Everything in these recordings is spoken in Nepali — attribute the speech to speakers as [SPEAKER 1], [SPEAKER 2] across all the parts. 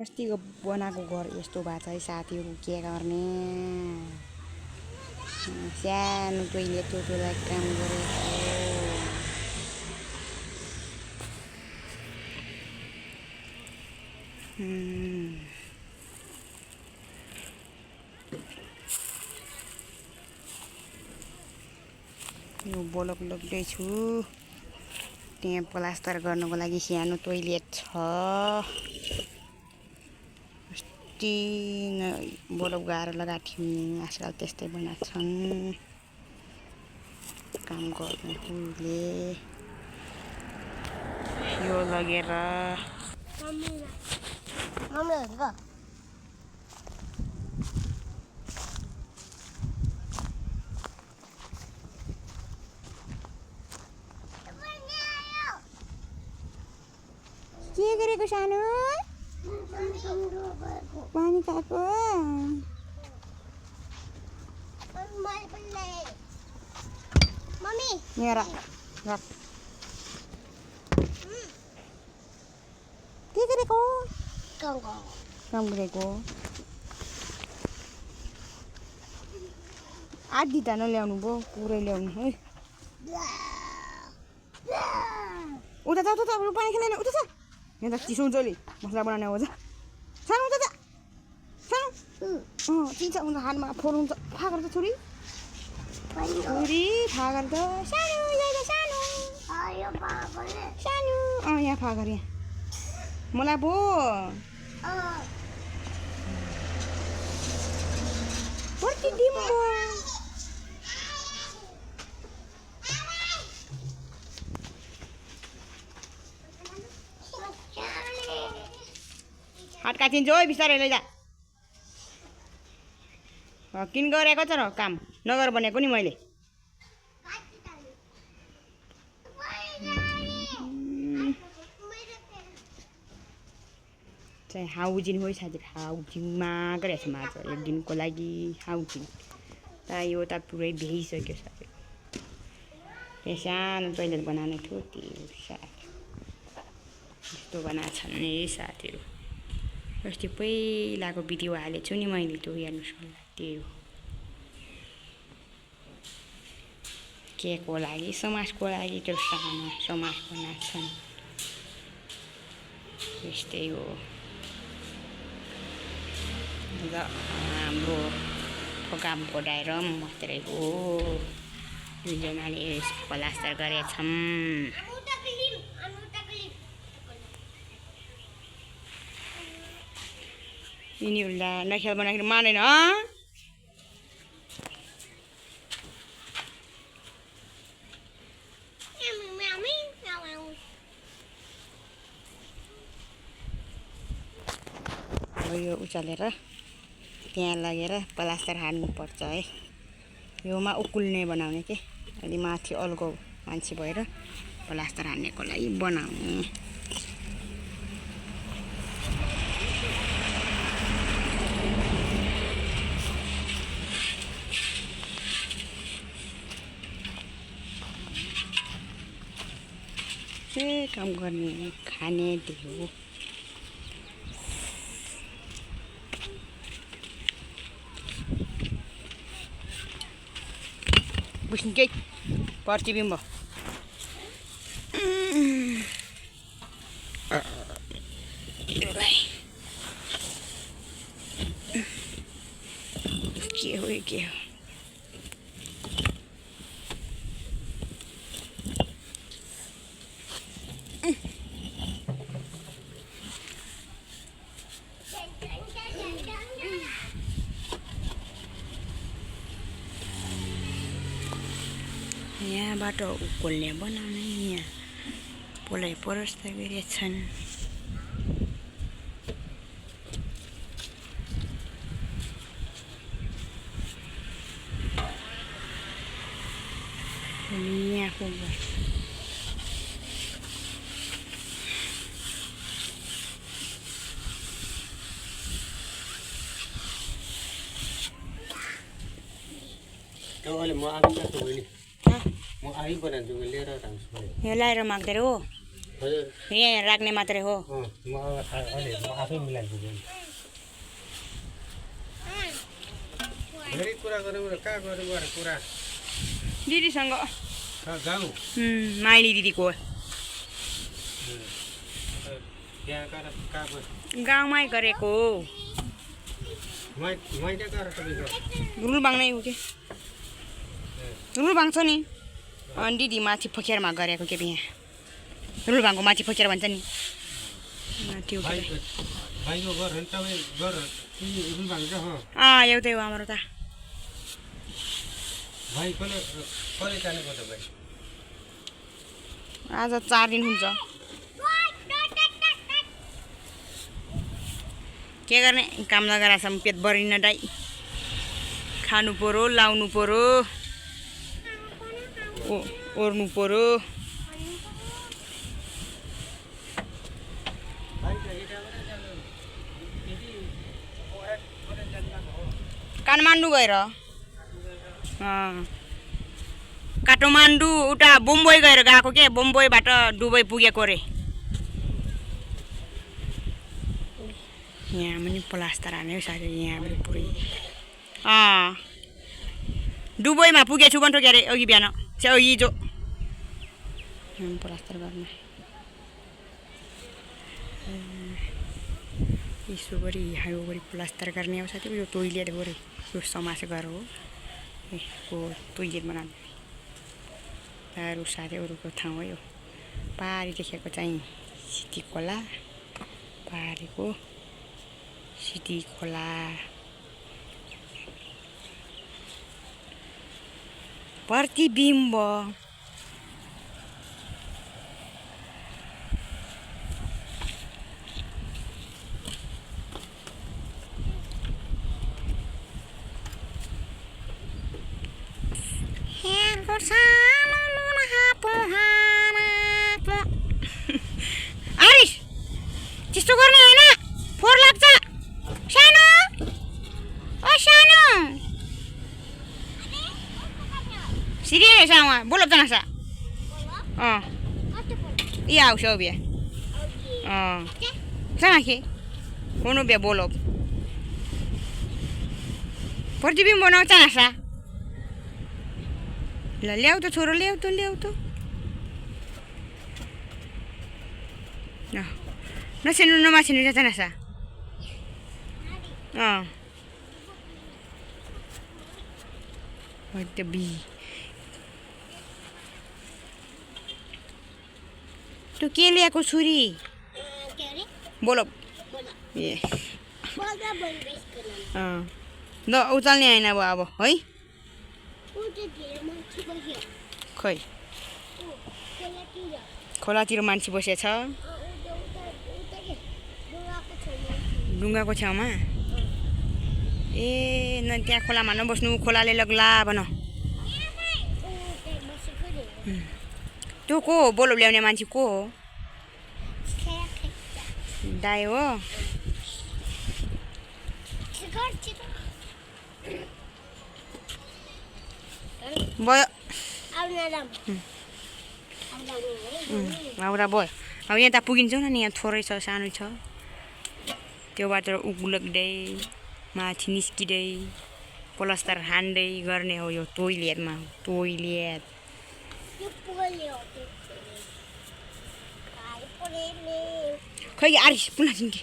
[SPEAKER 1] अस्तिको बनाएको घर यस्तो भएको छ है साथीहरू के गर्ने सानो टोइलेट टोटोलाई काम गरेको यो ब्लक लग्दैछु त्यहाँ प्लास्टर गर्नको लागि सानो टोइलेट छ अस्ति ब्लक गाह्रो लगाएको थियौँ आजकल त्यस्तै बनाएको छन् काम गर्नेहरूले यो लगेर के गरेको सानो पानी खाएको यहाँ राख के गरेको काम गरेको आधी त नल्याउनु भयो पुरै ल्याउनु है उता जा उता पानी खेल्दैन उता छ यहाँ त चिसो हुन्छ नि मसला बनाउने हो सानो उता जा सानो चिन्छ हुन्छ हातमा फोहोर हुन्छ फागर त छोरी फागर त सानो सानो यहाँ फागर यहाँ मलाई भो हात काटिन्छ है बिस्तारै लैजा किन गरेको छ र काम नगर भनेको नि मैले चाहिँ हाउजिङ हो साथी हाउजिङमा गरेको छ आज एक दिनको लागि हाउजिङ त यो त पुरै भ्याइसक्यो साथी यहाँ सानो टोइलेट बनाउने थियो त्यो साथी यस्तो बनाएको छन् नि साथीहरू अस्ति पहिलाको भिडियो हालेको छु नि मैले त्यो हेर्नुहोस् होला त्यही हो केको लागि समाजको लागि त्यो सानो समाज बनाएको छन् यस्तै हो र हाम्रो काम पढाएर मात्रै हो दुईजनाले प्लास्टर गरेछौँ यिनीहरूलाई नखेल बनाएर मानेन यो उचालेर त्यहाँ लगेर प्लास्टर हान्नुपर्छ है योमा उकुल्ने बनाउने के अलि माथि अल्गो मान्छे भएर प्लास्टर हान्नेको लागि बनाउने काम गर्ने खाने त्यो हो बुझ्नु केही प्रतिबिम्ब के हो के हो यहाँबाट उकोल्ने बनाउने यहाँ पोलै परस्त गरेछन् यहाँको
[SPEAKER 2] अहिले म आफै बना दूंगा ले रहा था
[SPEAKER 1] यहाँ लाएर माग्दै हो यहाँ राख्ने मात्रै हो
[SPEAKER 2] म आफै मिलाइदिन्छु धेरै कुरा गरौँ र कहाँ गरौँ कुरा
[SPEAKER 1] दिदीसँग
[SPEAKER 2] गाउँ
[SPEAKER 1] माइली दिदीको गाउँमै गरेको रुलबाङ नै हो कि रुलबाङ छ नि अनि दिदी माथि पोखरमा गरेको के बिहा रुलबाङको माथि पोखेर भन्छ नि त्यो एउटै हो हाम्रो त आज 4 दिन हुन्छ के गर्ने काम नगरासम्म पेट भरिन दाइ खानु पर्यो लाउनु पर्यो ओर्नु पर्यो काठमाडौँ गएर काठमाडौँ उता बम्बई गएर गएको के बम्बईबाट दुबई पुगेको रे यहाँ पनि प्लास्टर हान्यो साथी यहाँ पनि पुरै दुबईमा पुगेछु भन्थ्यो के अरे अघि बिहान हिजो प्लास्टर गर्ने यसो गरी हायो गरी प्लास्टर गर्ने हो साथी यो टोइलेट गरे यो समास गरेर हो यसको टोइलेट बनाउने अरू साथी अरूको ठाउँ हो यो पारी देखेको चाहिँ सिटी खोला पारीको सिटी खोला प्रतिबिम्ब आरिस त्यस्तो गर्ने होइन फोहोर लाग्छ सानो ओ सानो सिरियस आमा बोल जना iya usah biar sana ke kono biar bolop प्रतिबिम्ब बनाउँछ नासा ल ल्याउ त छोरो ल्याउ त नसेनु नमासेनु जान्छ नासा त्यो बी त्यो के ल्याएको छुरी बोलो ए ल उचाल्ने होइन अब है खै खोलातिर मान्छे बसेछ ढुङ्गाको छेउमा ए न त्यहाँ खोलामा नबस्नु खोलाले लग्ला भन त्यो को हो बोलो ल्याउने मान्छे को हो दाइ हो भयो आउरा भयो अब यहाँ त पुगिन्छौँ न यहाँ थोरै छ सानो छ त्यो बाटो उक्लग्दै माथि निस्किँदै प्लास्टर हान्दै गर्ने हो यो टोइलेटमा टोइलेट खै आरिस पुनः छिन्के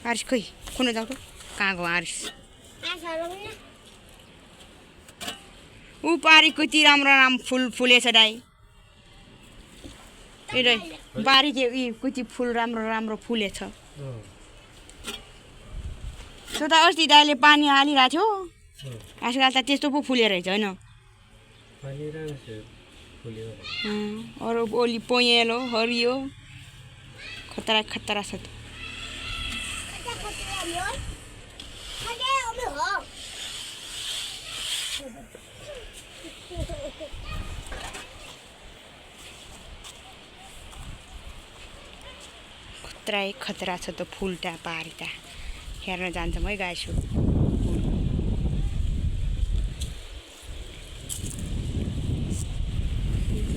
[SPEAKER 1] आरिस खै कुन जाऊ त कहाँ गयो आरिस ऊ पारी कति राम्रो फुल फुलेछ दाइ ए दाइ बारी के कति फुल राम्रो फुलेछ त्यो त अस्ति दाइले पानी हालिरहेको थियो आजकल त त्यस्तो पो फुलेर रहेछ होइन अरू ओली पहेँलो हरियो खतरा खतरा छ त खतरा खतरा छ त फुलटा पारिटा हेर्न जान्छ मै गाइछु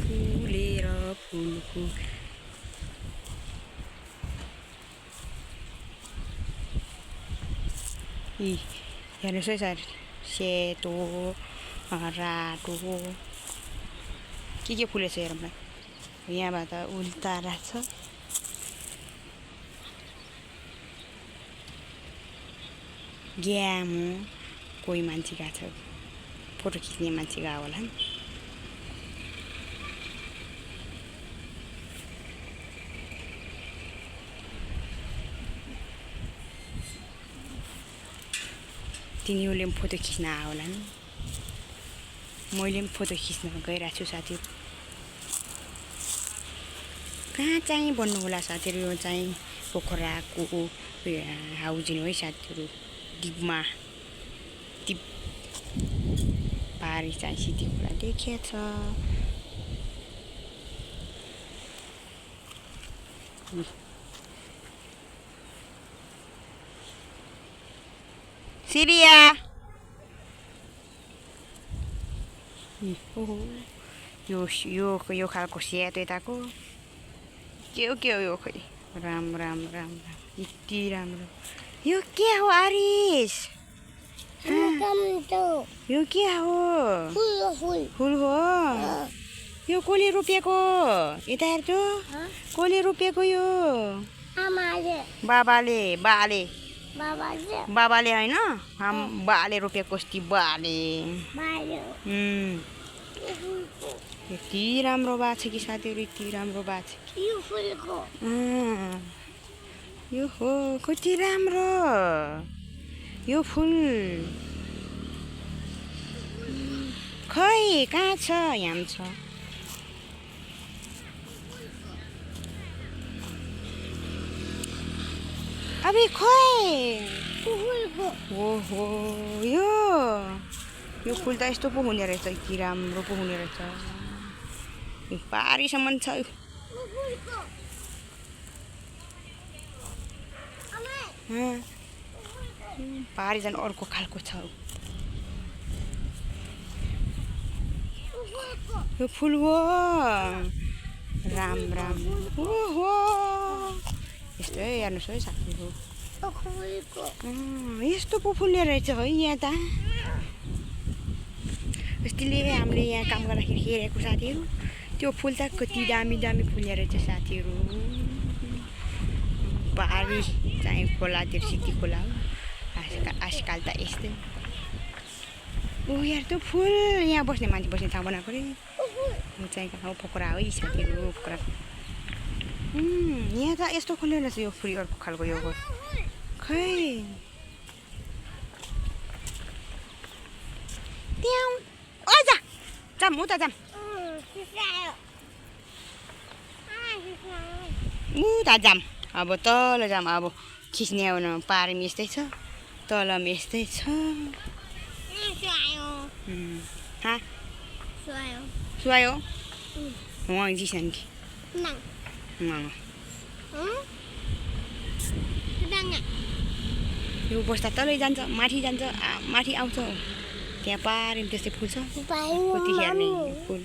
[SPEAKER 1] फुलेर फुलको यी हेर्नुहोस् है सर सेतो रातो के फुलेछ हेरौँ यहाँबाट उल्टा राख्छ ग्याम हो कोही मान्छे गएको छ फोटो खिच्ने मान्छे गएको होला नि तिनीहरूले पनि फोटो खिच्न आयो होला नि मैले पनि फोटो खिच्न गइरहेको छु साथीहरू कहाँ चाहिँ भन्नु होला साथीहरू यो चाहिँ पोखराको हाउजिङ है साथीहरू डिपमा डिप पारी चाहिँ सिटी खोला देखिया छ सिरिया यो खालको सेतो यताको के हो यो खोइ राम यति राम्रो यो के हो आरिस यो के हो फुल हो यो कसले रोपेको यता हेर्छु कसले रोपेको यो बाबाले होइन बाले रोपेको अस्ति बाले यति राम्रो भएको छ कि साथीहरू यति राम्रो भएको छ यो हो कति राम्रो यो फुल खै कहाँ छ यहाँ छ अबे खोइ ओहो यो फुल त यस्तो पो हुने रहेछ यति राम्रो पो हुने रहेछ पारीसम्म छ पारी झन् अर्को खालको छ यो फुल हो राम ओहो यस्तो हेर्नुहोस् है साथीहरू यस्तो पो फुल्ने रहेछ है यहाँ त अस्तिले हामीले यहाँ काम गर्दाखेरि हेरेको साथीहरू त्यो फुल त कति दामी फुल्ने रहेछ साथीहरू पारी चाहिँ खोलातिर सिटी खोला हो आजकल त यस्तै ऊ यार त्यो फुल यहाँ बस्ने मान्छे बस्ने ठाउँ बनाएको रे यो चाहिँ कहाँ पोखरा है साथीहरू पोखरा यहाँ त यस्तो फुल्ने रहेछ यो फुल अर्को खालको यो खै त्यहाँ जाम उता जाम उता जाम अब तल जाम अब खिच्ने आउनु पारीमा यस्तै छ तलमा यस्तै छ सुहायो वहाँ जिसन कि यो बस्दा तलै जान्छ माथि जान्छ माथि आउँछ त्यहाँ पारीमा त्यस्तै फुल छ कति हेर्ने फुल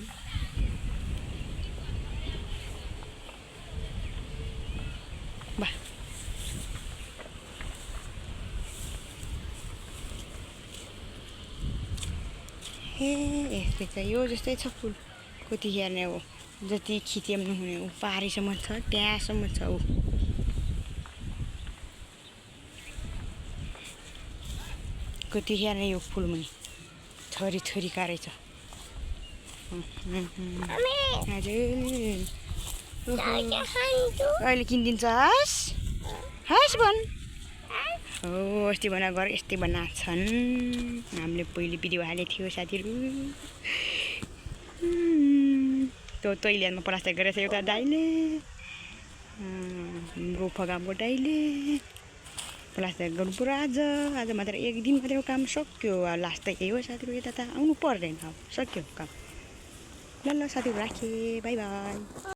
[SPEAKER 1] बा यस्तै छ यो जस्तै छ फुल कति हेर्ने हो जति खिचे पनि नहुने ऊ पारीसम्म छ त्यहाँसम्म छ ऊ कति हेर्ने यो फुल मुनि छोरी कारै छ हजुर अहिले किनिदिन्छस् हस् भन् हो अस्ति भन गर यस्तै बनाएको छन् हामीले पहिले भिडियो हालेको थियो साथीहरू त्यो तैलेमा प्लास्टर गरेको छ एउटा दाइले फगामको दाइले प्लास्टर गर्नु पुरा आज मात्र एक दिन मात्रै काम सक्यो लास्ट त यही हो साथीहरू यता त आउनु पर्दैन सक्यो काम ल साथीहरू राखेँ बाई